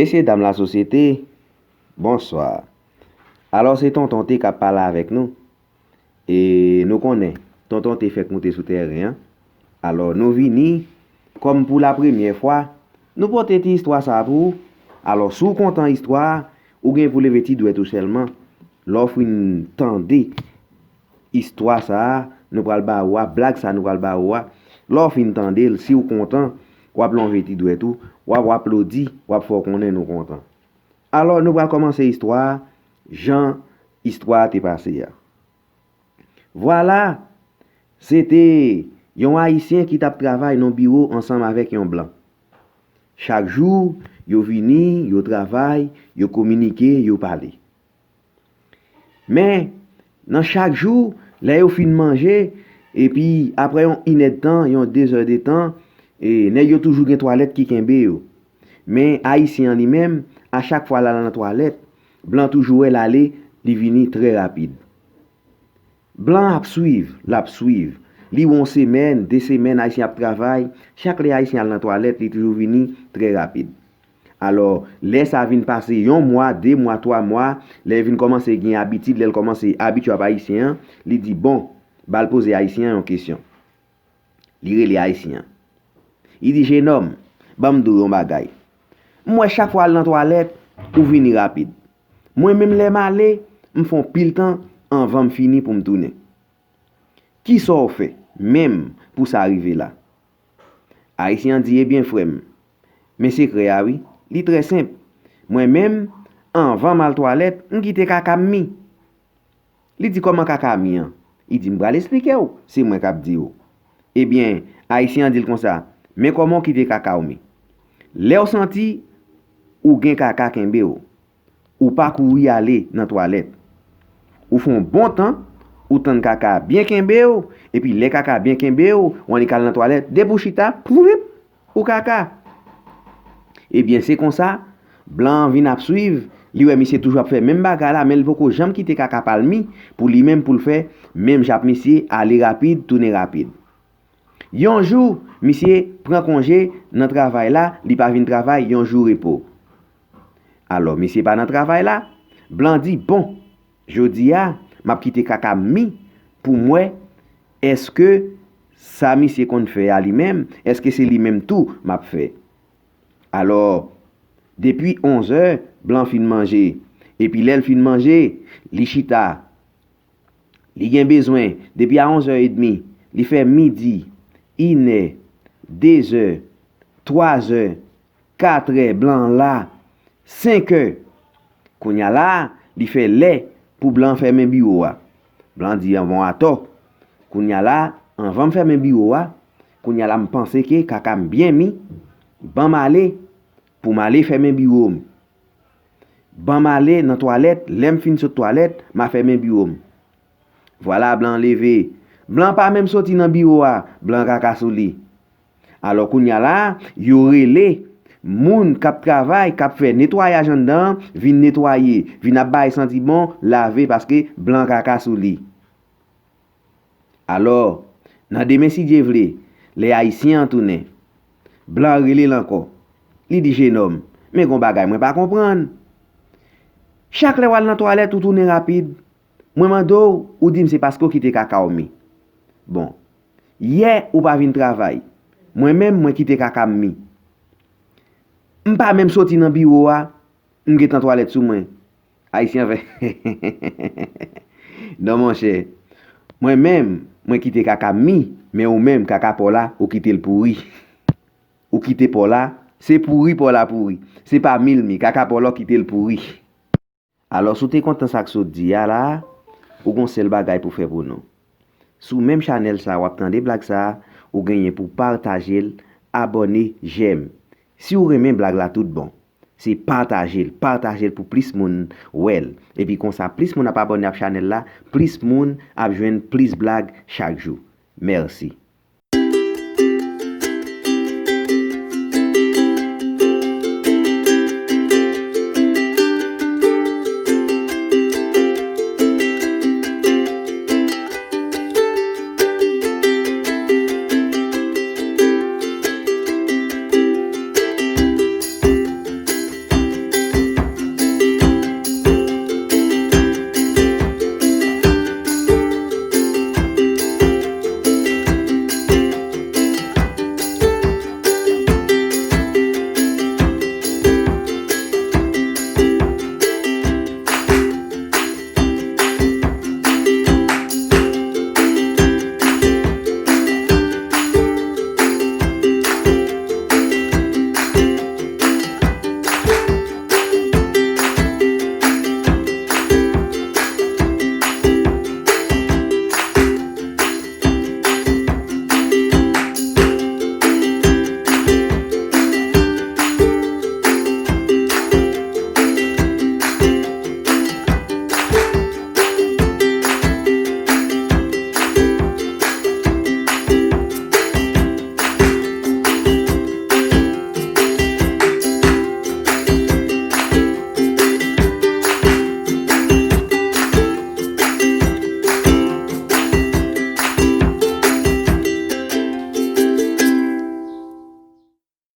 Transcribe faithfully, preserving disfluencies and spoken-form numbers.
Mesye dam lasosyete, bonswa. Alò, se Tonton T k ap pale avèk nou. E nou konnen, Tonton T fèk moute sou tèren an. Alò, nou vini, kòm pou lapremyè fwa, nou pote ti istwa sa a pou ou. Alò, si w kontan istwa a, ou gen pou leve ti dwèt ou sèlman. Lè w fin tande istwa sa a, nou pral ba ou a, blag sa a nou pral ba ou a, lè w fin tande l, si w kontan, w ap lonje ti dwèt ou, w ap, w ap aplodi, w ap fè w konnen nou kontan. Alò, nou pral kòmanse istwa a, jan istwa a te pase a. Vwala, se te yon Ayisyen ki t ap travay nan biwo ansanm avèk yon blan. Chak jou, yo vini, yo travay, yo kominike, yo pale. Men, nan chak jou, lè yo fin manje, epi apre yon inèdtan, yon dezèdtan, e, nèg yo toujou gen twalèt ki kenbe yo. Men Ayisyen an li menm, a chak fwa l al nan twalèt, blan toujou wè l ale, li vini trè rapid. Blan ap swiv, l ap swiv. Li wè yon semèn, de semèn, Ayisyen ap travay, chak lè Ayisyen al nan twalèt, li toujou vini trè rapid. Alò, lè sa vin pase yon mwa, de mwa, twa mwa, lè l vin kòmanse gen abitid, lè l kòmanse abitye ap Ayisyen an, li di, "Bon, ba l poze Ayisyen an yon kesyon." Li rele Ayisyen an. Li di, "Jenòm, ban m di w yon bagay. M wè chak fwa w al nan twalèt, ou vini rapid. Mwen menm lè m ale, m fè yon pil tan anvan m fini pou m tounen. Kisa w fè menm pou sa rive la?" Ayisyen an di, "Ebyen, frè m, men sekrè a wi, li trè senp. Mwen menm, anvan m al twalèt, m kite kaka m mi." Li di, "Kòman kaka mi an?" Li di, "M pral esplike w, se mwen k ap di w." Ebyen, Ayisyen an di l konsa, "Men kòman w kite kaka w mi. Lè w santi ou gen kaka kenbe w, ou pa kouri ale nan twalèt. Ou fè yon bon tan, ou tann kaka a byen kenbe w, epi lè kaka a byen kenbe w, ou annik al nan twalèt, depi w chita, pwip, ou kaka." Ebyen, se konsa, blan an vin ap swiv, li wè misye toujou ap fè menm bagay la, men li poko janm kite kaka pa l mi, pou li menm pou l fè menm jan ak misye, ale rapid, tounen rapid. Yon jou, misye pran konje nan travay la, li pa vin travay, yon jou repo. Alò, misye pa nan travay la, blan di, "Bon, jodi a, m ap kite kaka m mi pou m wè èske sa misye konn fè a li menm, èske se li menm tou m ap fè." Alò, depi onzè, blan fin manje. Epi lè l fin manje, li chita. Li gen bezwen, depi a onzè edmi, li fè midi, inè, dezè, twazè, katrè, blan la, senkè. Kounye a la, li fè lè pou blan fèmen biwo a. Blan di, "Anvan w atò." Kounye a la, anvan m fèmen biwo a, kounye a la, m panse ke kaka m byen mi, ban m ale, pou m ale fèmen biwo m. Ban m ale nan twalèt, lè m fin sot twalèt, m a fèmen biwo m. Vwala, blan leve. Blan pa menm soti nan biwo a, blan kaka sou li. Alò, kounye a la, yo rele moun k ap travay, k ap fè netwayaj anndan an, vin netwaye, vin ap bay santi bon, lave, paske blan kaka sou li. Alò, nan demen, si Dye vle, lè Ayisyen an tounen, blan an rele l ankò. Li di, "Jenòm, men gon bagay mwen pa konprann. Chak lè w al nan twalèt, ou tounen rapid. Mwen mande w, ou di m se paske w kite kaka w mi. Bon, yè ou pa vin travay. Mwen menm, mwen kite kaka m mi. M pa menm soti nan biwo a, m gentan twalèt sou mwen." Ayisyen an fè, "Non, monchè. Mwen menm, mwen kite kaka m mi, men ou menm, kaka pa w la, ou kite l pouri. Ou kite pa w la, se pouri pa w la pouri. Se pa mi l mi, kaka pa w la, ou kite l pouri." Alò, si w te kontan sa k sot di a la a, ou gon sèl bagay pou fè pou nou. Sou menm chanèl sa a, w ap tande blag sa a, ou genyen pou pataje l, abòne, jèm. Si w renmen blag la tout bon, se pataje l, pataje l pou plis moun wè l. Epi konsa, plis moun ap abòne ak chanèl la, plis moun ap jwenn plis blag chak jou. Mèsi.